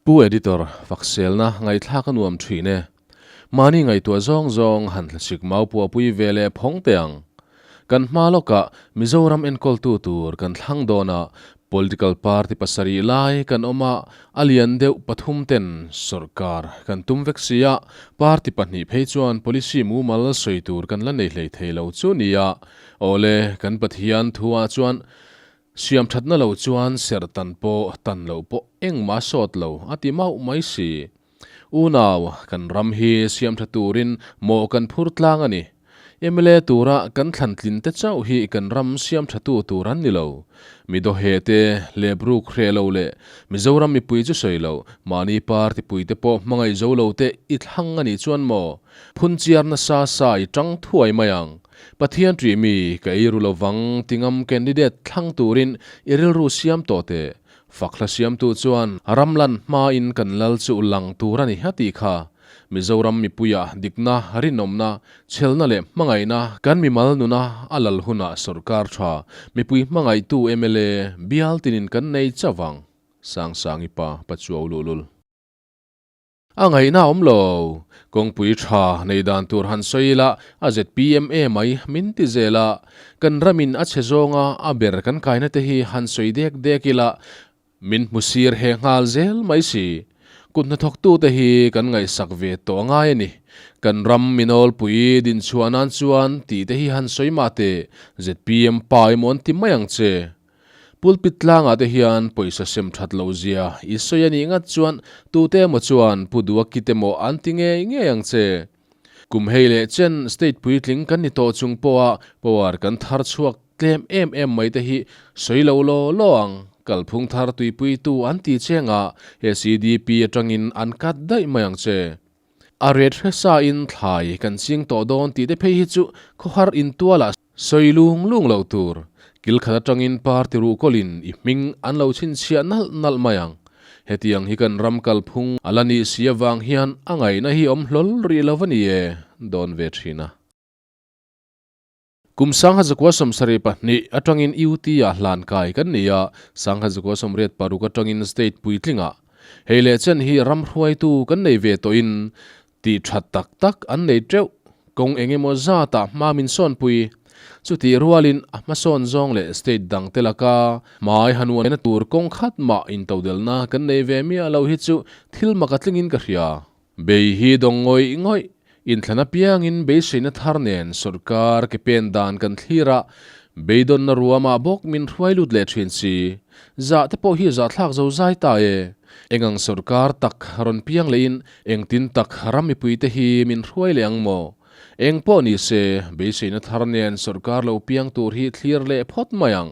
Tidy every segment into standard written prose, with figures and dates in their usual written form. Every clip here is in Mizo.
Pu Editor, Fakselna ngaihthlak a nuam thin e. Mahni ngaihtuah zawng zawng han thlasik mau puahpui ve leh phawng teh ang. Kan hma lawkah Mizoram enkawltu tur kan thlang dawn a, political party pasarih lai kan awm a, a lian deuh pathum ten sawrkar kan tum vek si a, party pahnih phei chuan policy mumal sawi tur kan la nei hlei thei lo chu nia. Awle, kan Pathian thuah chuan Siam thatna lo chuan serh tan pawh tan loh pawh engmah sawt lo a ti mauh mai si. Unau, kan ram hi siam tha turin mawh kan phur tlang a ni. Mla tura kan thlan tlin te chauh hi kan ram siam tha tu tur an ni lo. Mi dawheh te, lebruk hreh lo leh Mizoram mipui chu sawi lo, mahni party pui te pawh hmangaih zo lo te i thlang a nih chuan maw? Phunchiar nasa sa i tang thuai mai ang. Pathian ṭih mi ka ei ru lovang ti ngam candidate thlang turin i rilru siam tawh teh. Fakhla siamtu chuan ram lan hmain kan lal chu lang tur a ni a tih kha. Mizoram mipuia dikna, rinawmna, chhelna leh hmangaihna kan mimal nuna a lal hunah sawrkar ṭha mipui hmangaihtu mla bial tinin kan nei chauh vang. Sangsangi pa Pachuau luhlul. A ngaihna awm lo. Kawngpui tha nei dan tur han sawi ila a ZPMA mai min ti zel a. Kan ramin a chhe zawnga a ber kan kaina te hi han sawi dek dek ila min hmu sir he nghal zel mai si. Kut hnathawktute hi kan ngaihsak ve tawh a ngai a ni. Kan ram minawlpui dinchhuah nan chuan tih te hi han sawi mah teh ZPM pa emaw an ti mai ang che. Pulpit tlangah te hian pawisa sem that loh zia i sawi a nih ngat chuan tute emaw chuan Pu Duaki te maw an ti ngei ngei ang che. Kum hei leh chen state puitling kan ni tawh chung pawha power kan thar chhuak tlem em em mai te hi sawi lo law law ang. Kalphung thar tuipuitu an ti cheng a, he CDP atangin an cut daih mai ang che. A ret hresa in thlai kan ching tawh dawn tih te phei hi chu khawhar intualah sawi lung lung loh tur. Kil khat atangin party ruhkawlin i hming an lo chhinchhiah nalh nalh mai ang. Hetiang hi kan ram kalphung a la nih si avang hian a ngaihna hi awm hlawl rih lo va ni e, dawn ve thin a. Kum 1972 atangin UT-ah hlan kai kan ni a, 1986 atangin state puitlingah. Hei leh chen hi ram hruaitu kan nei ve tawhin tih that tak tak an nei teuh. Kawng eng emaw zatah hma min sawnpui. Chutih rualin a hmasawn zawng leh state dangte laka hmai hanuaina tur kawng khat mah intodelna kan nei ve miah lo hi chu thil mak a tlingin ka hria. Bei hi dawng ngawih ngawih, inthlan apiangin beiseina thar nen sawrkar ke pen dan kan thlir a, beidawnna ruamah bawk min hruai lut leh thin si. Zah te pawh hi zahthlak zo zai ta e. Eng ang sawrkar tak rawn piang lehin engtin tak ram mipuite hi min hruai leh ang maw? Eng pawh ni se, beiseina thar nen sawrkar lo piang tur hi thlir leh phawt mai ang.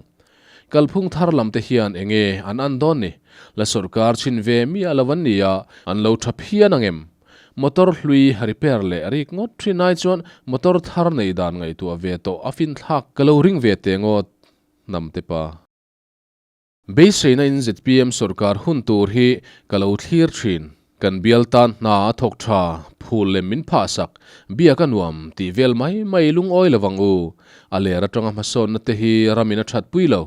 Kalphung thar lam te hian enge an an dawn ni? La sawrkar chhin ve miah lo an ni a, an lo tha phian ang em? Motor hlui repair leh rik ngawt thin ai chuan motor thar nei dan ngaihtuah ve tawh a finthlak ka lo ring ve teh ngawt hnamte pa. Beiseina in zpm sawrkar hun tur hi ka lo thlir thin. Kan bial tan hna a thawk tha, phul lem min phah sak, biak a nuam tih vel mai mai lungawi lo vang u. A ler atanga hmasawnna te hi ramin a that pui lo.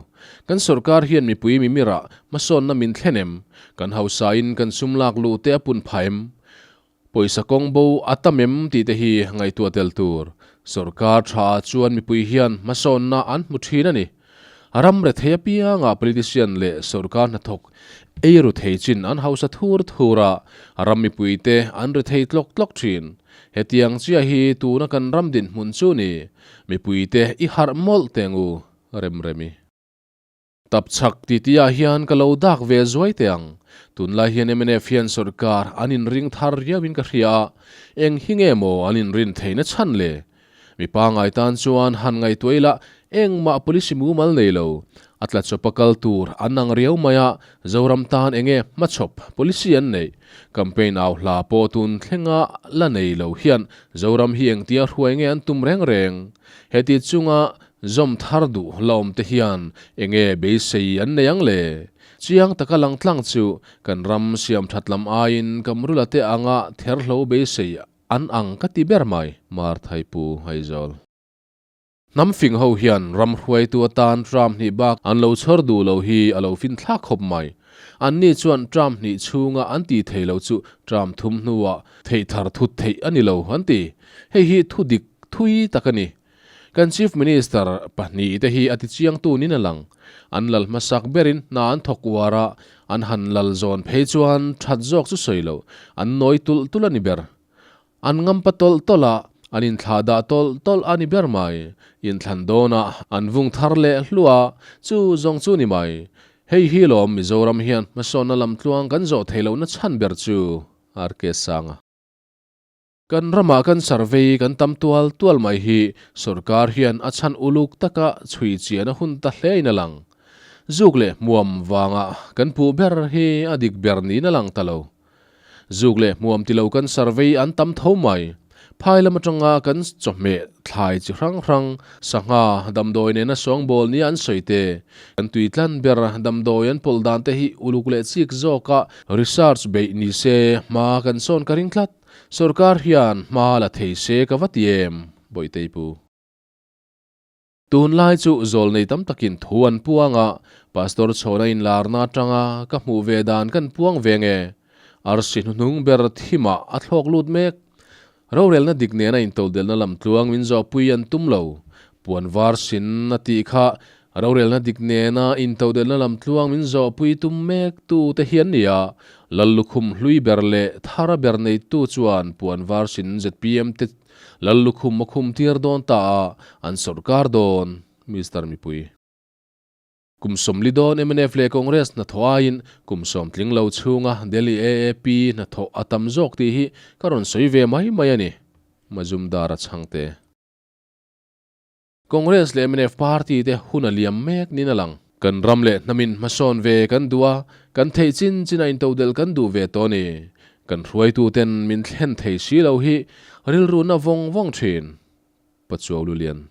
Kan sawrkar hian mipui mimirah hmasawnna min thlen em? Kan hausain kan sum lak luh te a pun phah em? Pawisa kawng bo a tam em tih te hi ngaihtuah tel tur. Sawrkar tha ah chuan mipui hian hmasawnna an hmu thin a ni. Ram rethei apiangah politician leh sawrkar hnathawk ei ru thei chin an hausa thur thur a, ram mipuite an rethei tlawk tlawk thin. Hetiang chiah hi tuna kan ram dinhmun chu ni. Mipuite i harh mawlh teng u, Remremi. Tapchhak titi-ah hian ka lo dak ve zuai teh ang. Tunlai hian mnf hian sawrkar an inring thar riauin ka hria a, eng hi nge maw an inrin theihna chhan le? Mi pangai tan chuan han ngaihtuah ila engmah policy mumal nei lo. A tla chawp a kal tur an ang riau mai a, Zoram tan enge hmachhawp policy an neih? Campaign au hla pawh tun thlenga la nei lo hian Zoram hi engtia hruai nge an tum reng reng? Heti chunga zawm thar duh la awm te hian enge beisei an nei ang le? Chiang taka lang tlang chu kan ram siam that lam aiin Kamrula te anga therhlo beisei An ang ka ti ber mai, Marthai Pu Aizawl. Hnam fing ho hian ram hruaitu atan tram hnih bak an lo chhawr duh lo hi a lo fin thlak khawp mai. Anni chuan term hnih chhunga an tih theih loh chu term thum hnuah theih thar thut theih a ni lo an ti. Hei hi thu dik thui tak a ni. Kan Chief Minister pahnih te hi a ti chiangtu nin a lang. An lal hmasak berin hna an thawk uar a, an han lal zawn phei chuan that zawk chu sawi lo, an nawi tulh tulh a ni ber. An ngampa tawlh tawlh a, an inthlah dah tawlh tawlh a ni ber mai. Inthlan dawnah an vung thar leh hluah a, chu zawng chu ni mai. Hei hi lawm Mizoram hian hmasawnna lamtluang kan zawh theih lohna chhan ber chu, RK Sanga. Kan ramah kan survey kan tam tual tual mai hi sorkar hian a chhan uluk taka chhui chian a hun ta hlein a lang. Zuk leh hmuam vanga kan puh ber hi a dik ber niin a lang ta lo. Zuk leh hmuam ti lo kan survey an tam tho mai. Phai lam atanga kan chawhmeh thlai chi hrang hrang, sangha, damdawi nena sawngbawl nia an sawi te, kan tui tlan ber damdawi an pawlh dan te hi uluk leh chik zawka research beih ni se hma kan sawn ka ring tlat. Sorkar hian hma la thei se ka va ti em? Bawihtei pu. Tunlai chu zawlnei tam takin thu an puang a, Pastor chhawna inlarna atanga ka hmuh ve dan kan puang ve nge? Arsi hnuhnung ber thimah a thlawk lut mek. Rorelna dik nena intodelhna lam tluang min zawhpui an tum lo. Puan var sin a tih kha rorelna dik nena intodelhna lam tluang min zawhpui tum mek tu te hi an ni a, Lallukhum hlui ber leh thara ber neitu chuan puan var sin zpm te Lallukhum a khum tir dawn ta a, an sawrkar dawn, Mister Mipui. Kum sawmli dawn mnf leh Congress hnathawh aiin kum sawmtling lo chhunga Delhi AAP hnathawh a tam zawk tih hi ka rawn sawi ve mai mai a ni, Majumdar a chhangte. Congress leh mnf party te hun a liam mek niin a lang. Kan ram leh hnamin hmasawn ve kan duh a, kan theih chin chin a intodelh kan duh ve tawh a ni. Kan hruaituten min thlen thei si lo hi rilru na vawng vawng thin. Pachuau Lulian.